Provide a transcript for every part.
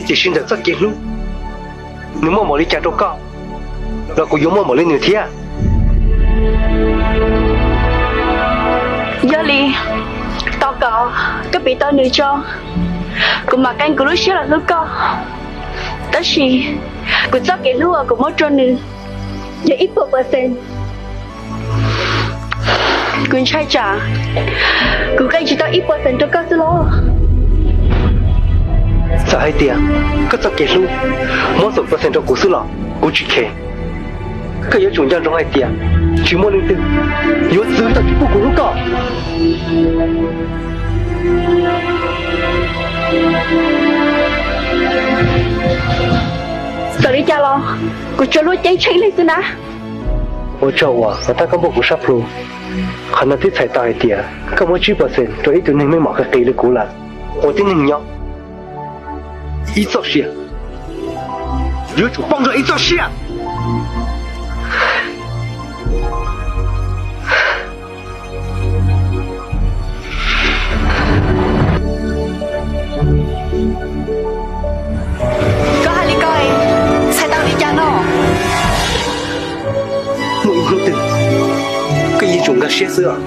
Tiam sis ntawm txoj kev hlub, nws muaj npaum li cas rau koj, los kuv yuav muaj npaum li nws thiab. Yog li, thov koj, koj piv tau nws tso, kuv mam qee kuv lub siab los hlub koj. Tab sis kuv txoj kev hlub uas kuv muab rau nws yog ib puas percent. Kuv ntshai tsam kuv qee tsis tau ib percent rau koj xwb los. Txawm hais tias koj txoj kev hlub muab xoom percent rau kuv xwb los kuv tsis khe. Koj yuav tsum nco ntsoov hais tias tsis muaj leej twg yuav txwv tau tsis pub kuv hlub koj. Txawm li cas los kuv tsuas hlub Ceeb tsheej leej xwb na. Ua tsaug uas tab koj npuaj kuv sab plhu. Qhov no twb txhais tau hais tias koj muab tsib percent rau ib tug neeg meej mom qis qis li kuv lawm. Ua tib neeg nyob ib txoj sia, yuav tsum paub nrog ib txoj sia. Koj hais li ko txhais tau li cas no? Muaj ib hnub twg koj yeej tsum nkag siab xwb os.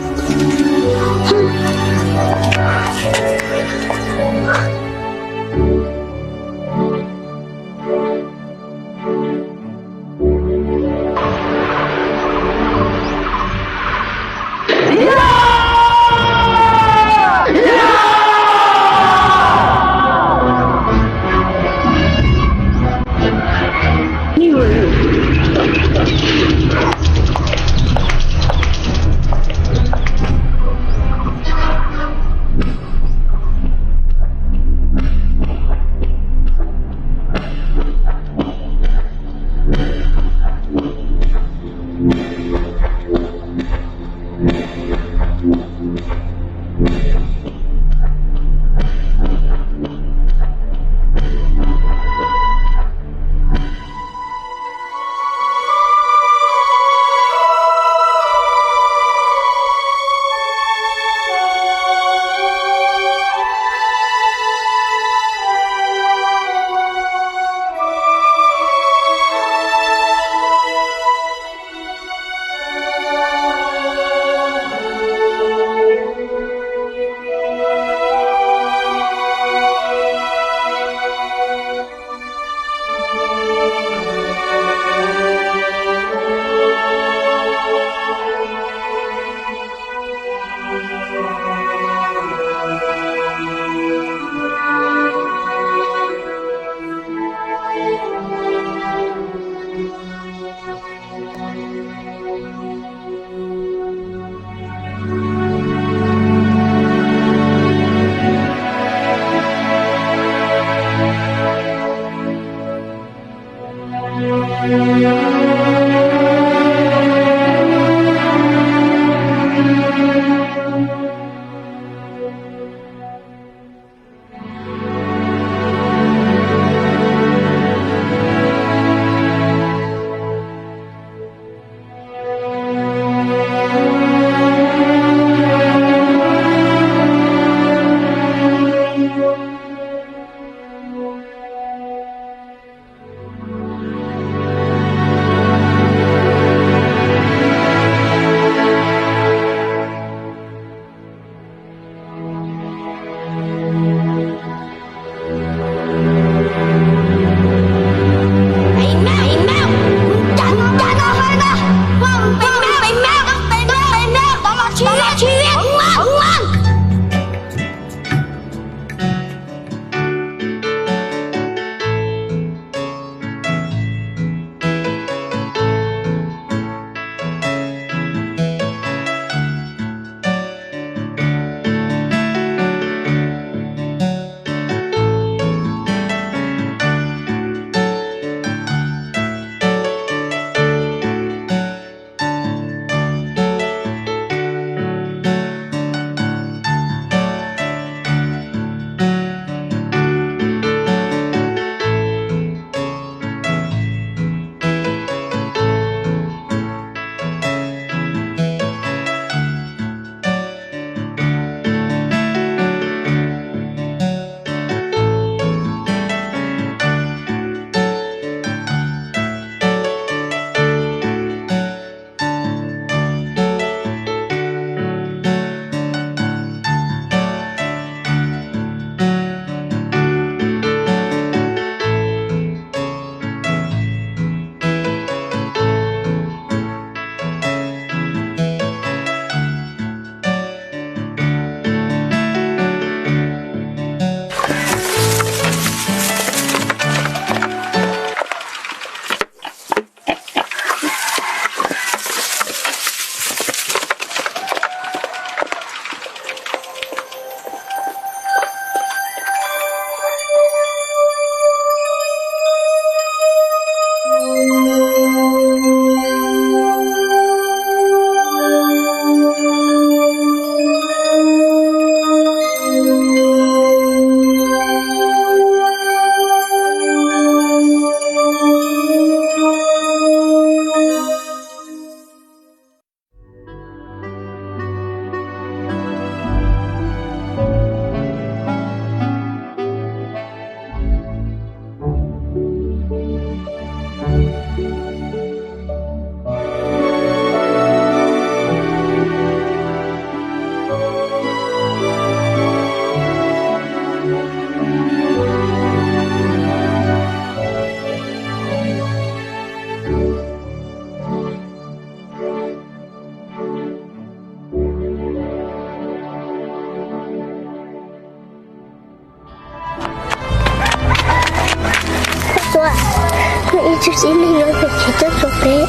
Ib tug txiv neej no pem tsev tuaj txog peb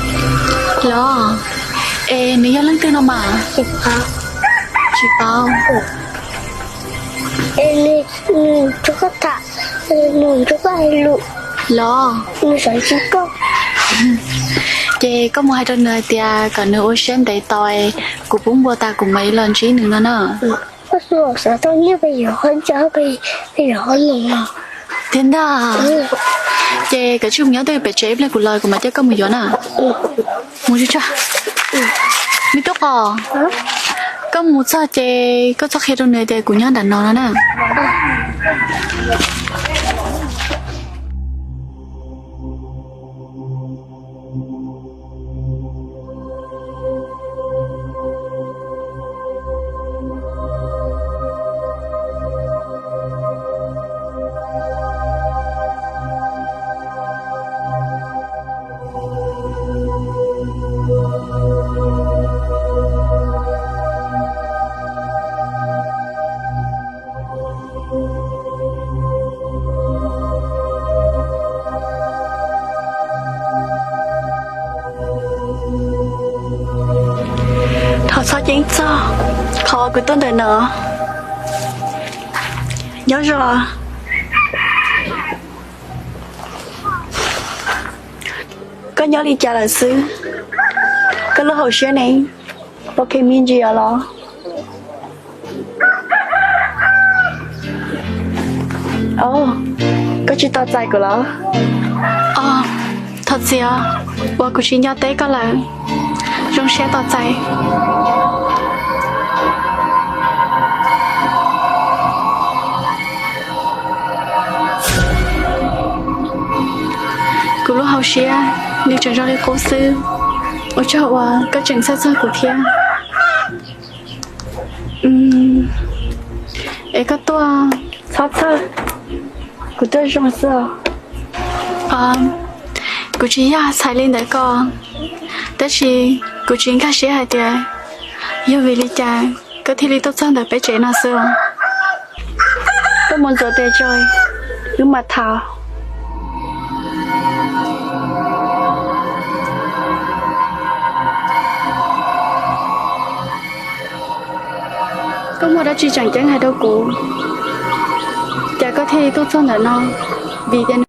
los? Es nws yog leej twg no mas? Tsis paub. Tsis paub. Es nws, nws nrog koj tham, nws nrog koj hais lus los? Nws xav ntsib koj. Ces koj mus hais rau nws hais tias kom nws ua siab ntev tos, kuv pub npua tas kuv mam li los ntsib nws no na. Koj xav tau nyiaj pes yuav qhov ntsa, pes yuav qhov no. Tiag ntag. Ces koj tsij mus nyob twj ywm pem tsev, ib pliag kuv los kuv mam coj koj mus yuav na. Mus tsuag tsuag. Me tub Qos, koj mus txog ces koj txhob qhia rau nws tias kuv nyob nram no no na. Thov txhob ceeb txog qhov kuv tuaj ntawm no. Nyob zoo. Koj nyob li cas lawm xwb? Koj lub hauv siab ne, ua ke me ntsis os los? Koj tsis tos txais kuv los? Thov txim os, uas kuv tsis nco teb koj lawm. Zoo siab tos txais. Kuv lub hauv siab nws tseem zoo li qub xwb. Ua tsaug uas koj tseem txhawj txog kuv thiab. Es koj tuaj, txhob txhawj, kuv tuaj zoo xwb os. Kuv tsis yog txhais li ntawd ko, tab sis kuv tsis nkag siab hais tias yog vim li cas koj thiaj li tuaj txog ntawm peb tsev no xwb. Tuaj mus ntxuav tes tso, wb mam tham. Koj muaj dab tsi tseem ceeb hais rau kuv, cas koj thiaj li tuaj txog ntawm no? Vim tias